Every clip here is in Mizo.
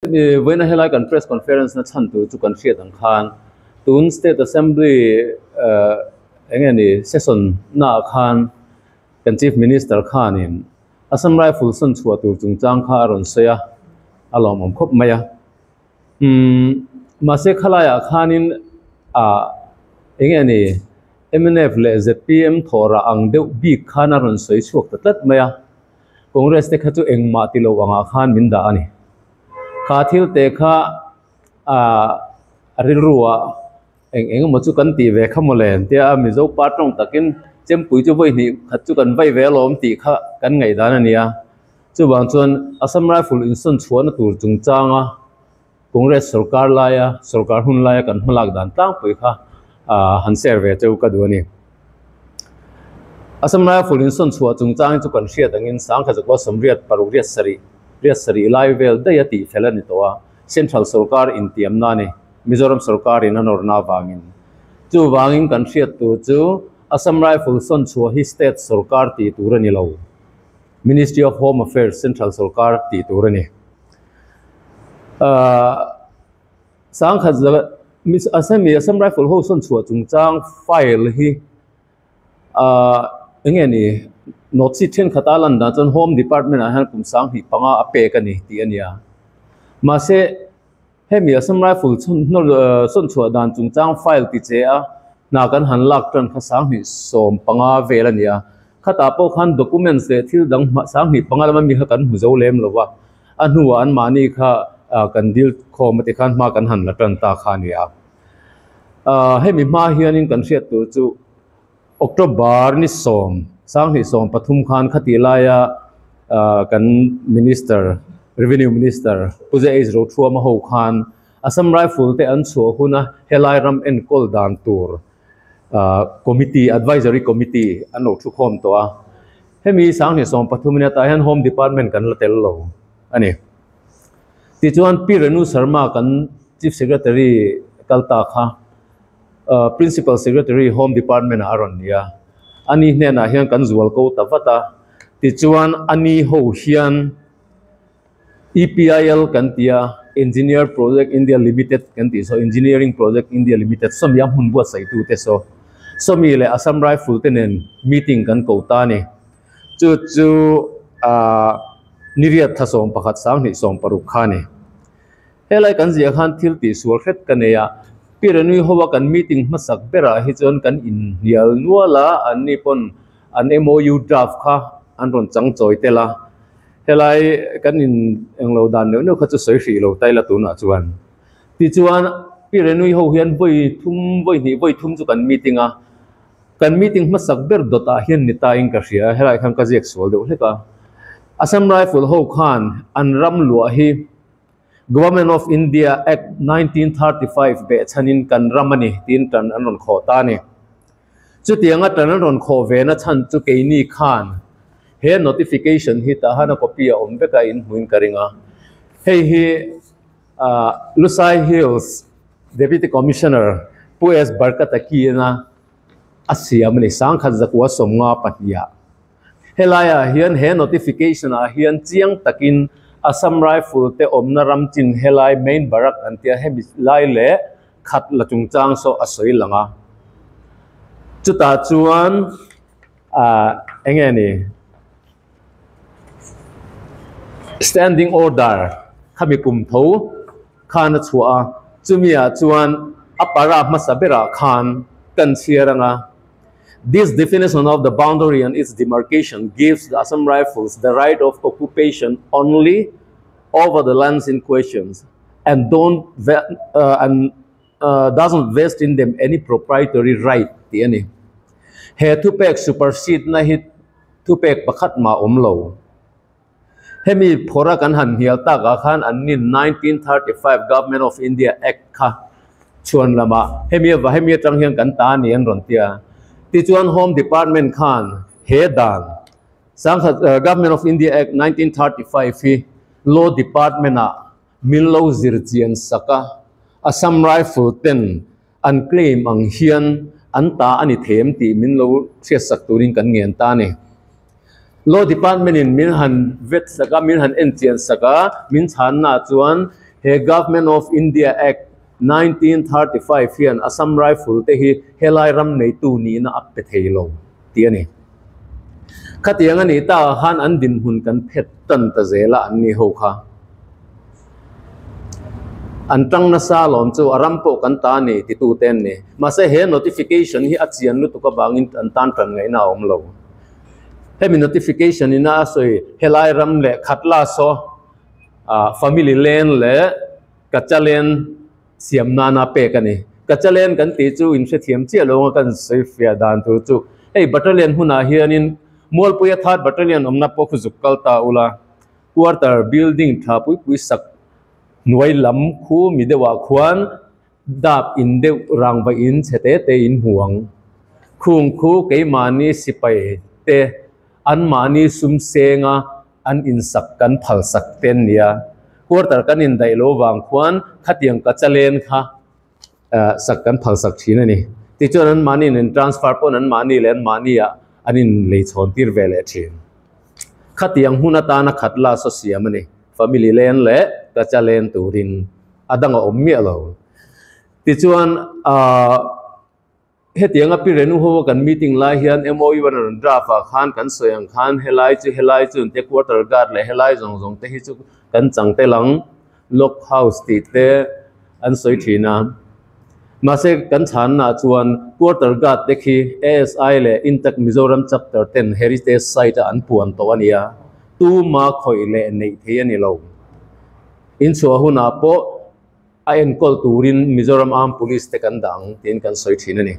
Vawiina helai kan press conference na chhan tur chu kan hriat ang khan tun state assembly eng nge ni session naah khan kan chief minister khanin Assam Rifle sawn chhuah tur chungchang kha a rawn sawi a, a lawmawm khawp mai a. Umm mahse khalaiah khanin ah eng nge ni mnf leh zpm thawhrah ang deuh bik khan a rawn sawi chhuak ta tlat mai a. Congress te kha chu engmah ti lo angah khan min dah a ni. Kha thil te kha ah rilru ah eng eng emaw chu kan tih ve kha mawle tia Mizo pa tawng takin chempui chu vawi hnih khat chu kan vai ve alawm tih kha kan ngaihdan a ni a. Chuvang chuan Assam Rifle insawn chhuahna tur chungchanga Congress sorkar laia sorkar hun laia kan hmalak dan tlangpui kha ah han share ve cheu ka duh a ni. Assam Rifle insawn chhuah chungchang hi chu kan hriat angin sangkhat zakua sawmriat paruk riat sarih riat sarih lai vel daih a tih fel a ni tawh a, Central sorkar intiamna a ni. Mizoram sorkarin a nawrna avangin. Chuvangin kan hriat tur chu Assam Rifle sawn chhuah hi state sorkar tih tur a ni lo. Ministry of Home Affairs Central sorkar tih tur a ni. Ahh sangkhat Assam Assam Rifle ho sawn chhuah chungchang file hi ahh eng nge ni note sheet thenkhat a lan dan chuan Home Department ah hian kum sanghnih panga a pek a ni tih a ni a. Mahse Hemi Assam Rifle sawn chhuah dan chungchang file ti che a, hna kan han lak tan kha sanghnih 15 vel a ni a. Khatah pawh khan documents leh thil dang 25 lama mi kha kan hmu zo lem lo va, a hnuah anmahni kha kan dil khawm a tikhan hma kan han la tan ta kha a ni a. Hemi hma hianin kan hriat tur chu October ni 10, 2013 khan khatih laia kan Minister, Revenue Minister Pu JH Rothuama ho khan Assam Rifle te an chhuah huna helai ram enkawl dan tur Committee, Advisory Committee an lo thukhawm tawh a. Hemi 2013 in atah hian Home Department kan la tel lo a ni. Tichuan Pi Renu Sharma kan Chief Secretary kal ta kha Principal Secretary Home Department ah a rawn ni a, ani hnenah hian kan zual ko ta vat a, tichuan ani ho hian EPIL kan ti a, Engineer Project India Limited kan tih saw, Engineering Project India Limited sawmi a hmun buatsaih tute saw, sawmi leh Assam Rifle te nen meeting kan ko ta a ni. Chu chu ah niriat thla 11 2016 kha a ni. Helai kan ziah khan thil tihsual hret ka nei a, Pi Renui hoa kan meeting hmasak berah hi chuan kan inhnial nual a, anni pawn an MOU draft kha an rawn chang chawi tel a, helai kan in englo dan neuh neuh kha chu sawi hrih lo ta ila tunah chuan. Tichuan Pi Renui ho hian vawi thum vawi hnih vawi thum chu kan meeting a, kan meeting hmasak ber dawtah hian ni tain ka hria, helai khan ka ziak sual deuh hlek a. Assam Rifle ho khan an ram luah hi Government of India Act 1935 behchhanin kan ram a ni tiin tan an rawn khawh ta a ni. Chutianga tan an rawn khawh ve na chhan chu keini khan he notification hi tah han a copy a awm vek a inhmuin ka ring a. Hei hi Lusai Hills Deputy Commissioner Pu S Barkataki-in a a siam a ni, 1952 ah. Helaiah hian he notification ah hian chiang takin Assam Rifle te awmna ram chin helai main barrack an tia hemi lai leh khat la chungchang saw a sawi lang a. Chutah chuan ah eng nge ni standing order khami kum tho khan a chhuah a, chumi ah chuan a para hmasa berah khan kan chhiar ang a. This definition of the boundary and its demarcation gives the Assam Rifles the right of occupation only over the lands in questions and don't and doesn't vest in them any proprietary right tih a ni. He thupek supersede na hi thupek pakhat mah awm lo. Hemi phawrha kan han hnial takah khan an ni 1935 Government of India Act kha chhuan lamah hemi ava hemi atang hian kan ta a ni an rawn ti a. Tichuan Home Department khan he dan sangkhat Government of India Act 1935 hi Law Department ah min lo zir chian sak a, Assam Rifle ten an claim ang hian an ta a ni thei em tih min lo hriat sak turin kan ngen ta a ni. Law Department in min han vet sak a, min han en chian sak a, min chhanna chuan He Government of India Act, 1935 hian Assam Rifle te hi helai ram neitu nihna a pe thei lo tih a ni. Khatiang a nih takah khan an dinhmun kan phet tan ta zel a an ni ho kha. An tang nasa alawm chu a ram pawh kan ta a ni titu te an ni. Mahse he notification hi a chian lutuk avangin an tan tan ngaihna a awm lo. Hemi notification ina a sawi helai ram leh khatla saw family land leh Kachalen siam nana pek a ni. Kachalen kan tih chu in hrethiam chiah lo anga kan sawi fiah dan tur chu hei battalion hmunah hianin Mualpuia third battalion awmna pawh khu zuk kal ta ula quarter building tha pui pui sak hnuai lam khu mi deuhah khuan dap in deuh rangva in chhe te te in hmu ang. Khung khu keimahni sipai te anmahni sum senga an insak kan phalsak te an nia. Quarter kan indaih lo vang khuan khatiang ka chalen kha sak kan phalsak thin a ni. Tichuan anmahni in transfer pawn anmahni leh anmahni ah an inlei chhawn tir ve leh thin. Khatiang hun atana khat la saw siam a ni. Family len leh ka chalen turin a dang a awm miah lo. Tichuan ahh. Hetianga Pi Renu ho kan meeting lai hian MOU an rawn draft ah khan kan sawi ang khan helai chu helai chu te quarter guard leh helai zawng zawng te hi chu kan chang tel ang lock house tih te an sawi thin a. Mahse kan chhanna ah chuan quarter guard te khi ASI leh Intact Mizoram chapter ten heritage site a an puan tawh a nia. Tuma khawih leh neih thei a ni lo. Inchhuah hunah pawh A enkawl turin Mizoram Armed Police te kan dah ang tiin kan sawi thin a ni.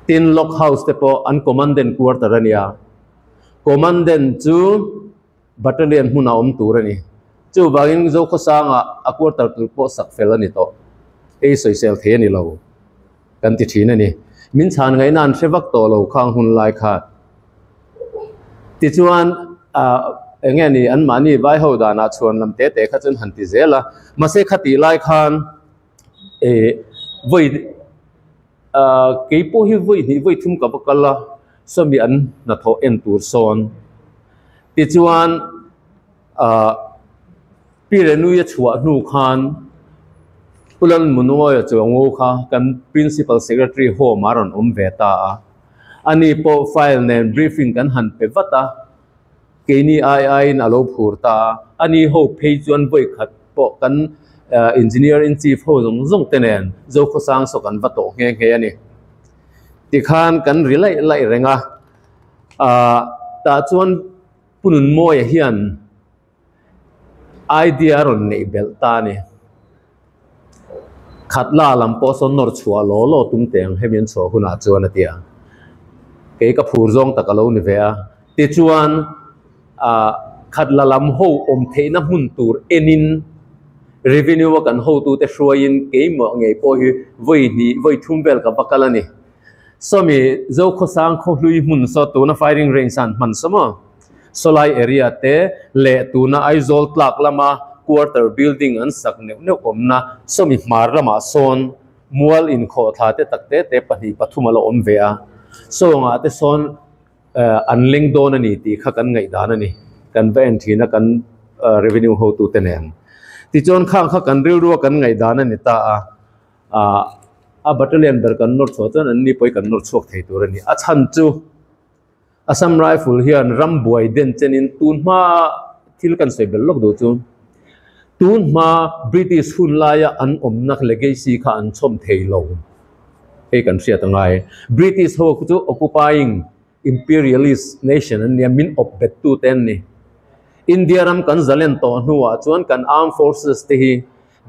Tin, Lock House te pawh an Commandant quarter a nia. Commandant chu Battalion hmunah awm tur a ni. Chuvangin Zokhawsanga a quarter tur pawh sak fel a ni tawh. Ei sawisel thei a ni lo kan ti thin a ni. Min chhan ngaihna an hre vak tawh lo khang hun lai kha. Tichuan ah eng nge ni anmahni vai ho danah chhuan lam te te kha chuan han ti zel a, mahse khatih lai khan eh vawi ah kei pawh hi vawi hnih vawi thum ka va kal a, sawmi an hnathawh en tur sawn. Tichuan ah Pi Renui a chhuah hnu khan Pu Lalmunawia Chuango kha kan Principal Secretary home ah a rawn awm ve ta a. Ani pawh file nen briefing kan han pe vat a, keini ai aiin a lo phur ta a. Ani ho phei chuan vawi khat pawh kan Engineer in Chief ho zawng zawng te nen Zokhawsang saw kan va tawh nghe nghe a ni. Tikhan kan ri laih laih reng a, tah chuan Pu Nunmawia hian Idea a rawn neih belh ta a ni. Khatla lam pawh sawn nawr chhuah law law tum teh ang hemi an chhuah hunah chuan a ti a. Kei ka phur zawng tak a lo ni ve a. Tichuan ah khatla lam ho awm theihna hmun tur enin revenue a kan hotute hruaiin keimah ngei pawh hi vawi hnih vawi thum vel ka va kal a ni. Sawmi Zokhawsang khawhlui hmun saw tuna firing range a an hman saw maw? Sawlai area te leh tuna Aizawl tlak lama quarter building an sak neuh neuh awmna sawmi hmar lamah sawn mual inkhawhthla te tak te te pahnih pathum a la awm ve a, sawngah te sawn an leng dawn a ni tih kha kan ngaihdan a ni, kan va en thin a kan revenue hotute nen. Tichuan khang kha kan rilrua kan ngaihdan a ni ta a, a battalion ber kan nawr chhuah chuan anni pawh hi kan nawr chhuak thei tur a ni. A chhan chu. Assam Rifle hian ram buai den chenin tun hma thil kan sawi belh lawk duh chu tun hma British hun laia an awmna legacy kha an chhawm thei lo hei kan hriat a ngai. British ho khu chu occupying imperialist nation an nia min awp bet tu te an ni. India ram kan zalen tawh hnuah chuan kan armed forces te hi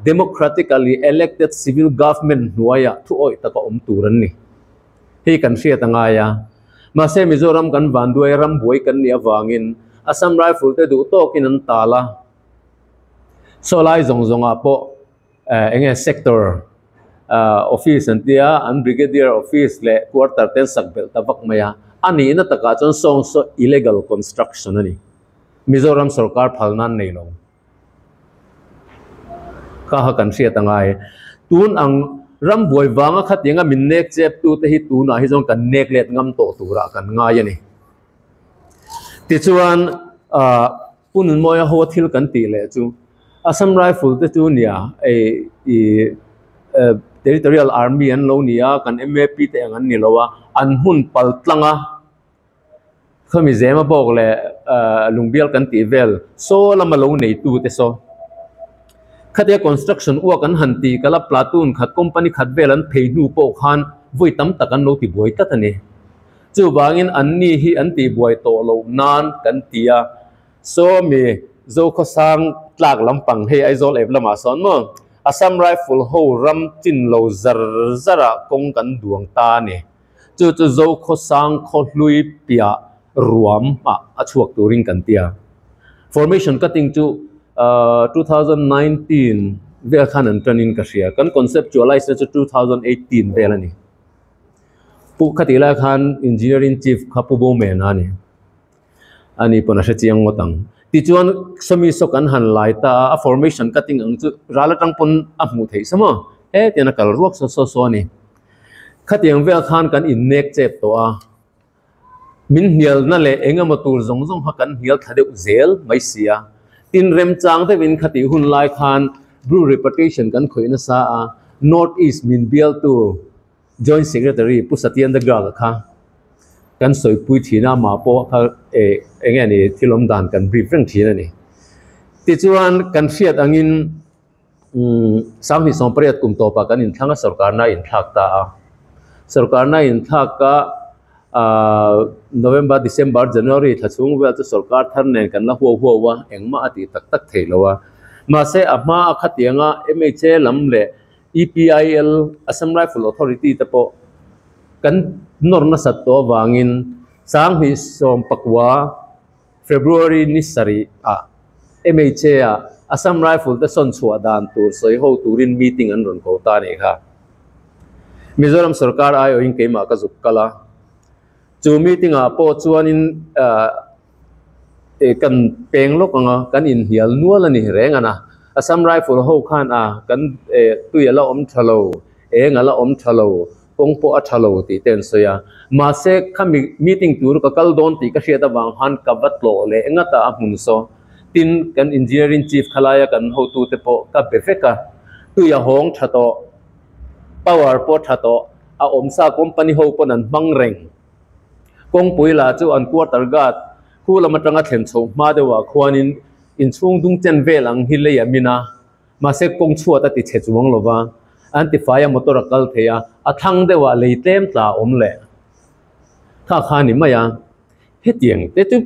democratically elected civil government hnuaiah thu awih taka awm tur an ni. Hei kan hriat a ngai a. Mahse Mizoram kan vanduai ram buai kan nih avangin Assam Rifle te duh tawkin an tal a. Sawlai zawng zawngah pawh eng nge sector office an tia an brigadier office leh quarter te an sak belh ta vak mai a. A nihna takah chuan sawng saw illegal construction a ni. Mizoram sorkar phal nan nei lo. Kha kha kan hriat a ngai. Tun ang ram buai vanga khatianga min nek chep tu te hi tunah hi chuan kan nek let ngam tawh turah kan ngai a ni. Tichuan ahh Pu Nunmawia ho thil kan tih leh chu. Assam Rifle te chu nia ei ih Territorial Army an lo ni a, kan MAP te ang an ni lo a, an hmun pal tlang a, khami zema bawk leh lungbial kan tih vel saw lama lo neitu te saw khatia construction uak an han tih kala platoon khat company khat vel an phei hnu pawh khan vawi tam tak an lo ti buai tlat a ni. Chuvangin anni hi an tih buai tawh loh nan kan ti a, saw mi Zokhawsang tlak lampang hei Aizawl ep lamah sawn maw Assam Rifle ho ram chin lo zar zarah kawng kan duang ta a ni. Chu chu Zokhawsang khawhlui piah ruam ah a chhuak turin kan ti a. Formation cutting chu 2019 vel khan an tanin ka hria. Kan conceptualize na chu 2018 vel a ni. Pu khatih lai khan Engineering Chief kha Pu Bowman a ni. Ani pawn a hre chiang ngawt ang. Tichuan sawmi saw kan han lai ta a, a formation cutting ang chu ral atang pawn a hmuh theih sa maw? Hetiang a kal ruak saw saw saw a ni. Khatiang vel khan kan innek chep tawh a, min hnialna leh eng emaw tur zawng zawng kha kan hnial thla deuh zel mai si a. Tin, remchang deuhin khatih hun lai khan Blue Repatriation kan khawih nasa a, North East min bialtu Joint Secretary Pu Satyendra Garg kha kan sawipui thin a, amah pawh kha eng nge ni thil awm dan kan brief reng thin a ni. Tichuan kan hriat angin 2018 kum tawpah kan inthlang a, sorkarna a inthlak ta a. Sorkarna a inthlak a, November, December, January thla chhung vel chu sorkar thar nen kan la huau huau a, engmah a tih tak tak thei lo a. Mahse a hma a khatianga MHA lam leh EPIL, Assam Rifle Authority te pawh kan nawr nasat tawh avangin 2019 February ni sarih ah MHA ah Assam Rifle te sawn chhuah dan tur sawi ho turin meeting an rawn ko ta a nih kha. Mizoram sorkar aiawhin keimah ka zuk kal a, chu meeting ah pawh chuanin kan peng lawk ang a, kan inhnial nual a ni reng a na. Assam Rifle ho khan a kan tui a la awm tha lo, eng a la awm tha lo, kawng pawh a tha lo tih te an sawi a. Mahse khami meeting tur ka kal dawn tih ka hriat avang khan ka va tlawh leh ngat a, a hmun saw. Tin, kan engineering chief khalaia kan hotute pawh ka be vek a, tui a hawng tha tawh, power pawh tha tawh, a awmsa company ho pawn an hmang reng. Kawngpui lah chu an quarter guard khu lam atanga thlen chho hma deuhah khuanin inchhung dung chen vel ang hi lei a min a, mahse kawng chhuat a ti chhe chuang lo va, an ti fai a motor a kal thei a, a thlang deuhah lei tlem tla a awm leh kha kha a ni mai a. Hetiang te chu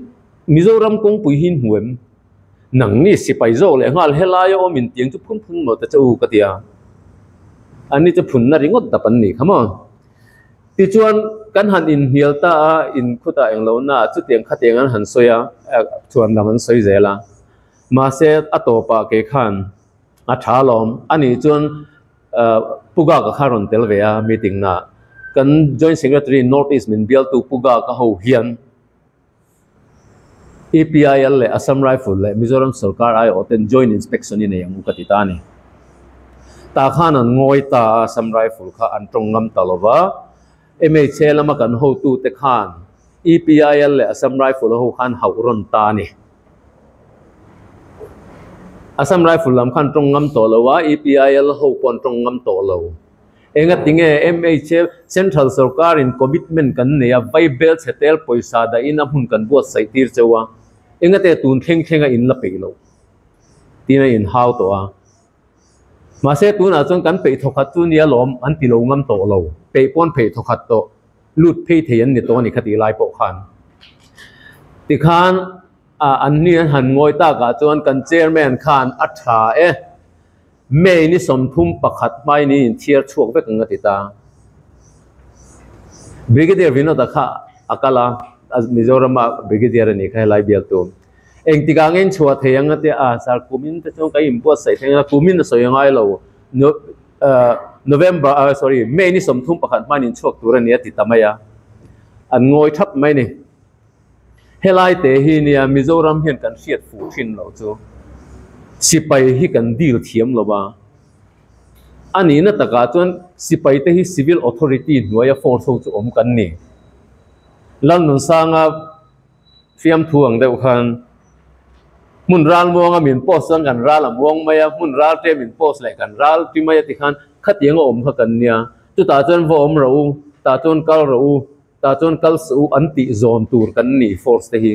Mizoram kawngpui hi in hmu em? Nangni sipai zawk leh nghal helaia awm in tiang chu phun phun maw ta che u ka ti a, anni chu phunna ringawt dap an ni kha maw? Tichuan kan han inhnial ta a, inkhutah englohna ah chutiang khatiang an han sawi a, chuan lam an sawi zel a. Mahse a tawpah kei khan a tha alawm. Ani chuan Pu Gaka kha rawn tel ve a meeting naah. Kan Joint Secretary North East min bialtu Pu Gaka ho hian EPIL leh Assam Rifle leh Mizoram sorkar aiawh ten joint inspection i nei ang u ka ti ta a ni. Tah khan an ngawi ta a, Assam Rifle kha an tawng ngam ta lo va, MHA lama kan hotute khan EPIL leh Assam Rifle ho khan hauh rawn ta a ni. Assam Rifle lam khan tawng ngam tawh lo a, EPIL ho pawh an tawng ngam tawh lo. Engatinge MHA Central sorkarin commitment kan nei a, Vaibel chhe tel pawisa dahin a hmun kan buatsaih tir cheu a, engate tun thleng thleng a in la peih loh tiin a inhau tawh a. Mahse tunah chuan kan peih thawkhat chu nia lawm an ti lo ngam tawh lo, peih pawn peih thawkhat tawh lut phei thei an ni tawh a ni khatih lai pawh khan. Tikhan an ni an han ngawi takah chuan kan chairman khan a tha e. May ni 31 hmai ni in thiar chhuak vek ang a ti ta. Brigadier Vinod-a kha a kal a, Mizoram-a Brigadier a nih kha helai bialtu. Engtikah nge in chhuah thei ang a ti a, sir kumin te chuan ka inbuatsaih thleng a, kumin a sawi a ngai lo. November, sorry, May ni 31 hmai ni in chhuak tur a ni a ti ta mai a. An ngawi thap mai a ni. Helai te hi nia Mizoram hian kan hriat fuh thin loh chu sipai hi kan deal thiam lo a, a nihna takah chuan sipai te hi civil authority hnuaia force ho chu awm kan ni. Lalnunsanga fiamthu ang deuh khan. Hmun ral muanga min post chuan kan ral a muang mai a, hmun ral tlem min post leh kan ral ti mai a tikhan khatiang a awm kha kan nia. Chutah chuan va awm rawh u, tah chuan kal rawh u, tah chuan kal suh u an tih zawm tur kan ni force te hi.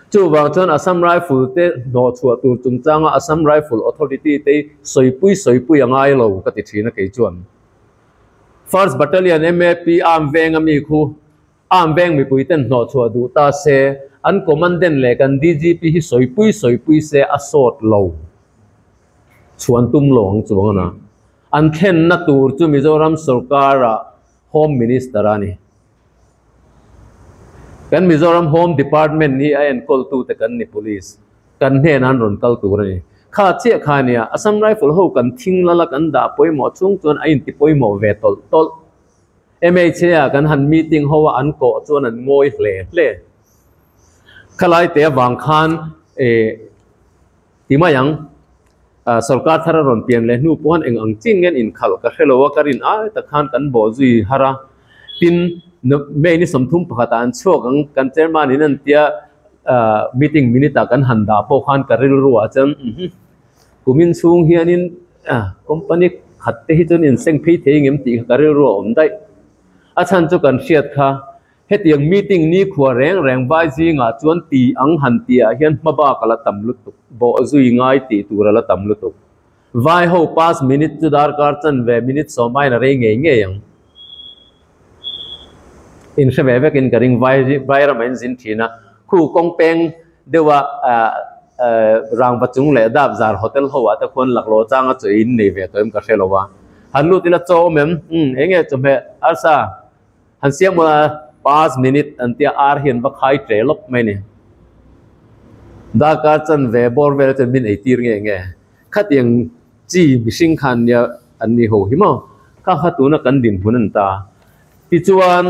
Chuvang chuan Assam Rifle te hnawhchhuah tur chungchanga Assam Rifle Authority te sawipui sawipui a ngai lo ka ti thin a kei chuan. First Battalion MAP arm veng a mi khu arm veng mipui ten hnawhchhuah duh ta se an Commandant leh kan DGP hi sawipui sawipui se a sawt lo chhuan tum lo ang chuang a na. An thlenna tur chu Mizoram sorkara Home Minister a ni. Kan Mizoram Home Department hi a enkawltute kan ni Police kan hnenah an rawn kal tur a ni. Kha chiah kha a nia, Assam Rifle ho kan thing lal a kan dah pawimawh chung chuan a inti pawimawh ve tawlh tawlh. MHA ah kan han meeting ho a an kawh chuan an ngawi hle hle. Khalai te avang khan eh Ti mai ang, sorkar thar a rawn pian leh hnu pawh hian eng ang chin nge an inkhalh ka hre lo a, ka rin ai tak khan kan bawh zui har a. Tin, May ni 31 ah an chhuak ang, kan chairman in an tia meeting minute ah kan han dah pawh khan ka rilru ah chuan umm kumin chhung hianin company khat te hi chuan inseng phei thei ngem tih kha ka rilru a awm daih. A chhan chu kan hriat kha. Hetiang meeting nikhua reng reng vai zingah chuan ti ang han tihah hian hma bak a la tam lutuk, bawh zui ngai tih tur a la tam lutuk. Vai ho pass minute chu darkar chanve minute sawm aiin a rei ngei ngei ang. Inhre ve vekin ka ring vai vai ramah in zin thin a, khu kawng peng deuha rangva chung leh dap zar hotel ho ah te khuan laklawh changa chaw in nei ve tawh em ka hre lo a. Han lut ila chaw awm em? Umm enge chawhmeh arsa? Han siam a pass minute an tia ar hian va khai tle lawp mai ni. Darkar chanve bawr vel chuan min eitir nge nge. Khatiang chi mihring khan nia an ni ho hi maw. Kha kha tuna kan dinhmun an ta. Tichuan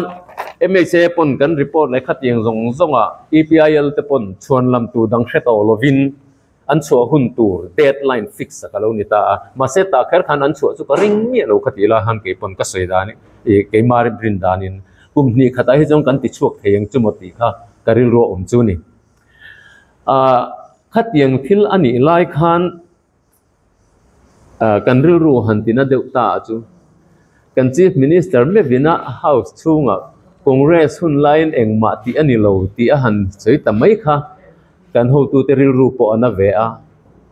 MHA pawn kan report leh khatiang zawng zawngah EPIL te pawn chhuan lam tur dang hre tawh lovin An chhuah hun tur deadline fix a ka lo ni ta a, mahse tah kher khan an chhuah chu ka ring miah lo kha tih lai khan kei pawn ka sawi danin ih keimah rin rin danin kum hnih khatah hi chuan kan ti chhuak thei ang chu maw tih kha ka rilru a awm chu ni. Ah khatiang thil a nih lai khan ah kan rilru han tina deuh ta a chu kan Chief Minister mevina House chhungah Congress hun laiin engmah tih a ni lo tih a han sawi ta mai kha. Kan hotute rilru pawh a na ve a,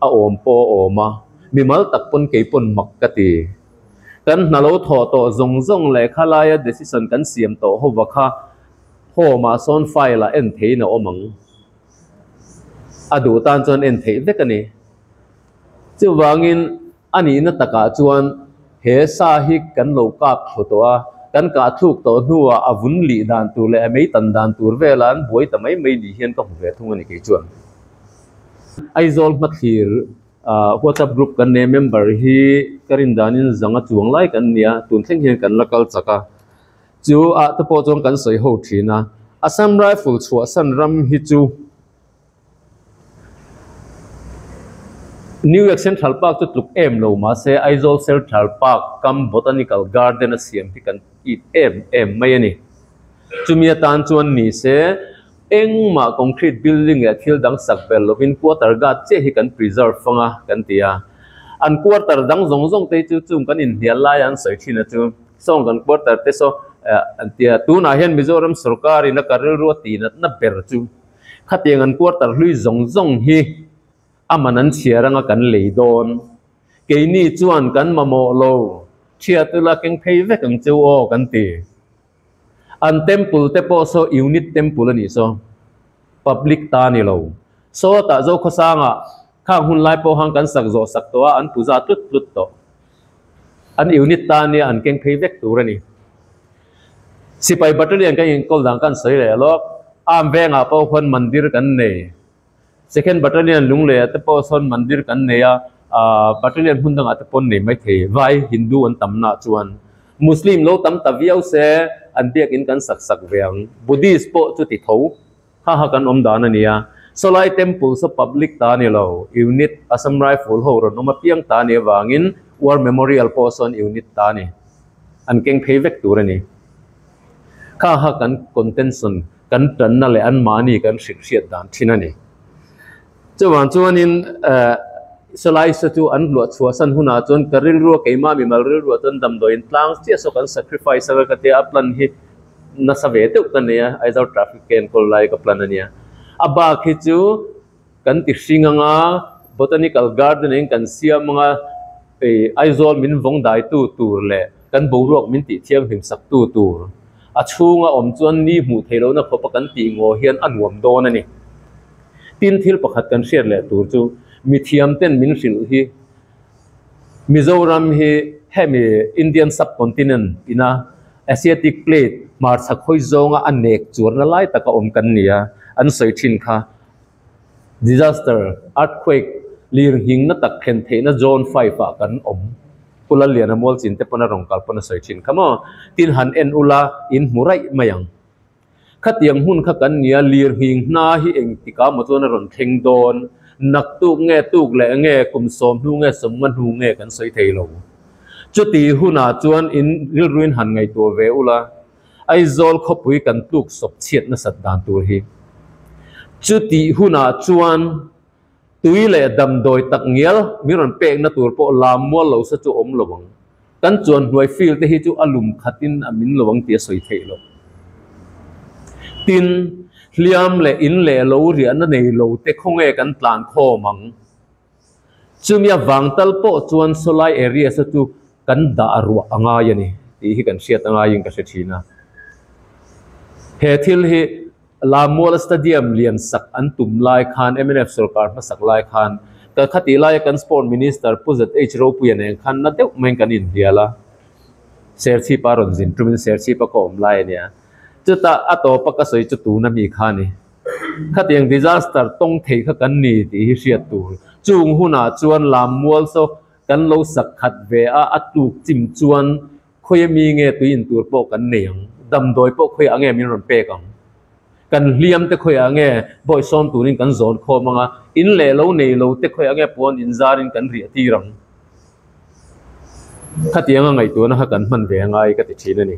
a awm pawh a awm a, mimal tak pawn kei pawn mak ka ti. Kan hna lo thawh tawh zawng zawng leh khalaia decision kan siam tawh hova kha home ah sawn file ah en theihin a awm ang. A duh tan chuan en theih vek a ni. Chuvangin a nihna takah chuan he sa hi kan lo kap thlu tawh a, kan kah thluk tawh hnuah a vun lih dan tur leh a mei tan dan tur vela an buai ta mai mai ni hian ka hmu ve thung a ni kei chuan. Aizawl hmathlir WhatsApp group kan nei a, member hi ka rin danin zanga chuang lai kan nia, tun thleng hian kan la kal chak a, chu ah te pawh chuan kan sawi ho thin a, Assam Rifle chhuahsan ram hi chu New York Central Park chu tluk em lo mahse Aizawl Central Park kam Botanical Garden a siam hi kan it em em mai a ni. Chumi atan chuan ni se engmah concrete building leh thil dang sak ber lovin quarter guard chiah hi kan preserve fang a kan ti a. An quarter dang zawng zawng te hi chu chung kan inhnial laia an sawi thin a chu sawng kan quarter te saw an ti a. Tunah hian Mizoram sorkarin a ka rilru a tihnatna ber chu Khatiang an quarter hlui zawng zawng hi a man an chhiar anga kan lei dawn. Keini chuan kan mamawh lo, thiat ula keng phei vek ang cheu aw kan ti. An temple te pawh saw unit temple a nih saw, public ta ni lo. Sawtah Zokhawsangah khang hun lai pawh khan kan sak zawh sak tawh a, an puja tlut tlut tawh. An unit ta nia an keng phei vek tur a ni. Sipai battalion kan inkawl dan kan sawi leh lawk. Arm vengah pawh khuan mandir kan nei. Second battalion Lungleiah te pawh sawn mandir kan nei a, battalion hmun dangah te pawh an nei maithei. Vai Hindu an tamna chuan Muslim lo tam ta viau se an biakin kan sak sak ve ang. Buddhist pawh chu ti tho. Ha ha kan awm dan a nia. Sawlai temple saw public ta a ni lo. Unit Assam Rifle ho rawn awm apiang ta a nih avangin War Memorial pawh sawn unit ta a ni. An keng phei vek tur a ni. Kha kha kan contention, kan tanna leh anmahni kan hrilhhriat dan thin a ni. Chuwang chuanin salai sa chu an luah chhuah san hunah chuan ka rilru a keimah mimal rilruah chuan damdawiin tlang chiah saw kan sacrifice anga ka tia a plan hi nasa ve deuh ka nei a, Aizawl traffic ka enkawl lai ka plan a nia. A bak hi chu kan ti hring anga botanical garden in kan siam anga ih Aizawl min vawng dai tu tur leh kan boruak min tih thianghlim sak tu tur a chhunga awm chuan ni hmuh theih lohna khawpa kan tih ngaw hian a nuam dawn a ni. Tin thil pakhat kan hriat leh tur chu mithiam ten min hrilh hi Mizoram hi hemi Indian subcontinent ina Asiatic plate hmarchhak hawi zawnga a nek chuarna lai taka awm kan ni a, an sawi thin kha disaster, earthquake, lir nghingna tak thlen theihna zone 5 ah kan awm. Pu Lalliana Mualchin te pawn a rawn kal pawn a sawi thin kha maw? Tin han en ula in hmu raih mai ang. Khatiang hmun kha kan nia, lirnghing hna hi engtikah maw chuan a rawn thleng dawn? Naktuk nge, tuk leh nge, kum sawm hnu nge, sawmnga hnu nge kan sawi thei lo. Chuti hunah chuan in rilruin han ngaihtuah ve ula, Aizawl khawpui kan tluk sawp chhiat nasat dan tur hi. Chuti hunah chuan tui leh damdawi tak ngial min rawn pekna tur pawh lam mual lo sa chu awm lo ang. Kan chuan hnuai field te hi chu a lum khatin a min lo ang tih a sawi theih loh. Tin, hliam leh in leh lo riahna nei lo te khawnge kan tlan khawm ang. Chumi avang tal pawh chuan sawlai area sa chu kan dah ruah a ngai a ni tih hi kan hriat a ngaiin ka hre thin a. He thil hi Lamuala Stadium lian sak an tum lai khan mnf sorkar hmasak lai khan ka khatih laia kan Sport Minister Pu ZH Ropuia nen khan na deuh maiin kan inhnial a, Serchhipa rawn zin tumin Serchhipa ka awm lai a nia. Chutah a tawpa ka sawi chu tuna mi kha a ni. Khatiang disaster tawng thei kha kan ni tih hi hriat tur. Chung hunah chuan Lamual saw kan lo sak khat ve a, a tluk chim chuan Khawi ami nge tui in tur pawh kan nei ang, damdawi pawh khawiah nge min rawn pek ang, kan hliam te khawiah nge bawisawn turin kan zawn khawm ang a, in leh lo nei lo te khawiah nge puan in zarin kan riah tir ang. Khatianga ngaihtuahna kha kan hman ve angai ka ti thin a ni.